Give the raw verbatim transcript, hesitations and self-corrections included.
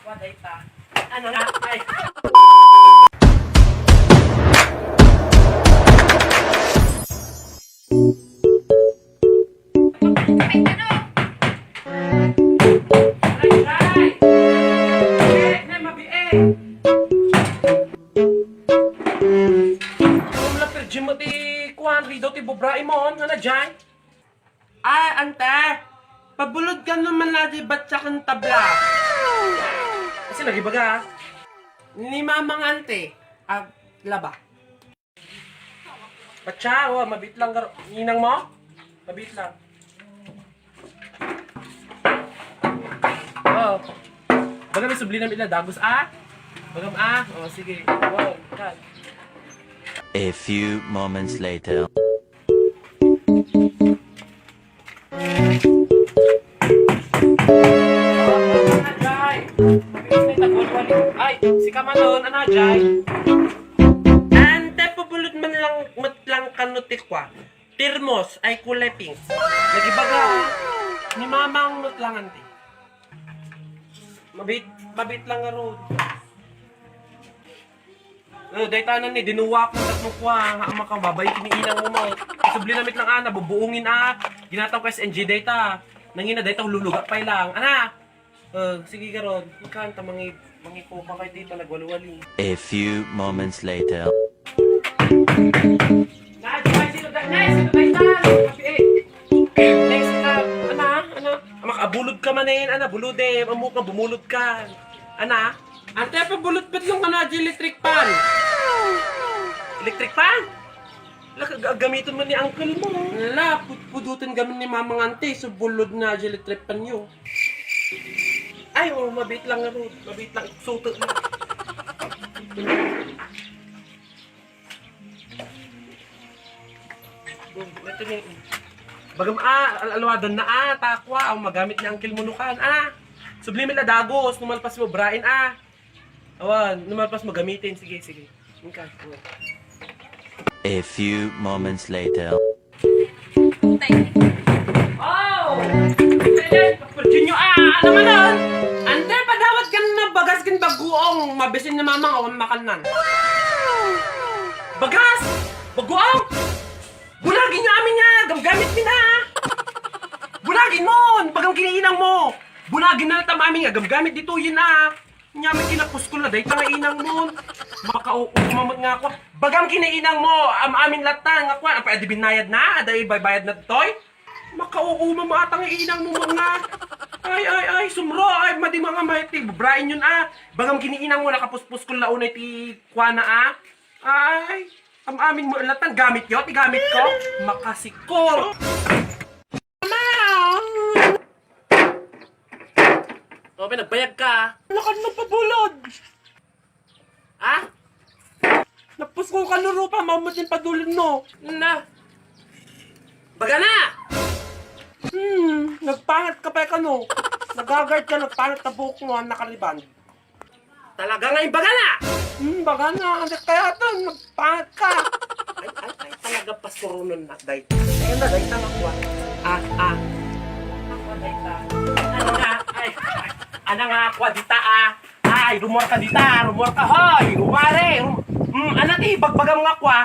Wa dayta. Ano nga? Ay. Ay, ano? Ay, ay! Ay, ay, mabiit! Ang lapir, Jim, ti kuan, rido ti bubraimon, ano, Jay? Ah, ante, pabulod ka naman na di batsa kang tabla. Kasi lagi baga, ah. Ni mamang ante, aglaba. Batsa, oh, mabit lang garo-, ninang mo? Mabit lang. Oh. Baga may subli na ila dagos, ah? Bagam, ah? Oh, sige. Wow, cut. A few moments later. Ay, si Kamalon, ano, Jay? Ante, pabulod man lang, met lang kano ti kua. Termos, ay kulay pink. Nagibaga, ni mamang met lang, ante. Mabit, mabit lang nga road. Eh, dayta na ni, dinuwak mo, tapno kua, nga ama ka, babay, kiniinang mo, mo. Subli na met lang, ah, nabubuungin, ah. Ginataw ko S N G dayta. Nangina dayta, luluga pay lang. Ana? Eh, sige, garod. Ikaw, ta mangi-, mangipupa kayo dito, nagwalwali. A few moments later. Nice, nice, nice, nice, nice, nice, nice, nice, nice, nice, nice, nice, Ana, ana. Makabulod ka man eh, ana, bulod eh. Amo ka, bumulod ka. Ana? Ante, pabulod bet lang ka na di electric fan. Electric fan? La, ga-, gamiton man ni uncle mo. La, pud-, pudutan gamin ni mamang ante, so bulod na di electric fan yo. Ay, oh, mabit lang nga road. Mabit lang, iksuto na. Ito ni, bagam, ah, al-, alwadan na, ah, takwa, ang magamit ni Uncle Munukan, ah. Sublimit la dagos, numalpas mo, brain, ah. Awan, numalpas mo, gamitin, sige, sige. Inka, oh. A few moments later. Oh! Virginio, ah, ano man nun? Ante, padawat ka na bagas ken baguong, mabisin na mamang, awan makannan. Bagas! Baguong! Bunagin nyo amin nga, gamgamit mi na! Bunagin mo! Bagam kiniinang mo! Bunagin na tam amin nga, gamgamit ditoyen, ah! Nya, may kinapuskol na, dayta nga inang mo! Makauumamat nga ako. Bagam kiniinang mo, am-amin latta, nga kuwan, apay, adi binayad na, aday baybayad na toy? Makauuma mo ata nga inang mo, mga. Ay, ay, ay, sumro, ay, madi mga may tibrain yun, ah. Bagam kiniinang mo, nakapuspuskol na unay ti kuwana, ah. Ay, am-amin mo, latta, gamit yo, ti gamit ko. Makasikor. Mama! O, may nagbayag ka, ah. Lakad mo pabulod. Ha? Napusko ka no rupa, mamut yung padulod mo. Na. Baga na! Hmm, nagpangat ka pa kano. Nagagard ka, nagpangat ka buhok mo, ang nakariband. Talaga nga yung baga na! Hmm, baga na. Ano kaya to? Nagpangat ka. Ay, ay, ay, talaga pasurunon na, day. Ayun na, day, tama ko, ah. Ah, ah. Ako, day, ta. Ano nga? Ay, ay, ano nga ako, dita, ah? Ay, rumor ka dita, rumor ka, hoy! Rumare! Rum-, hmm, ano ti, bagbagam nga kwa?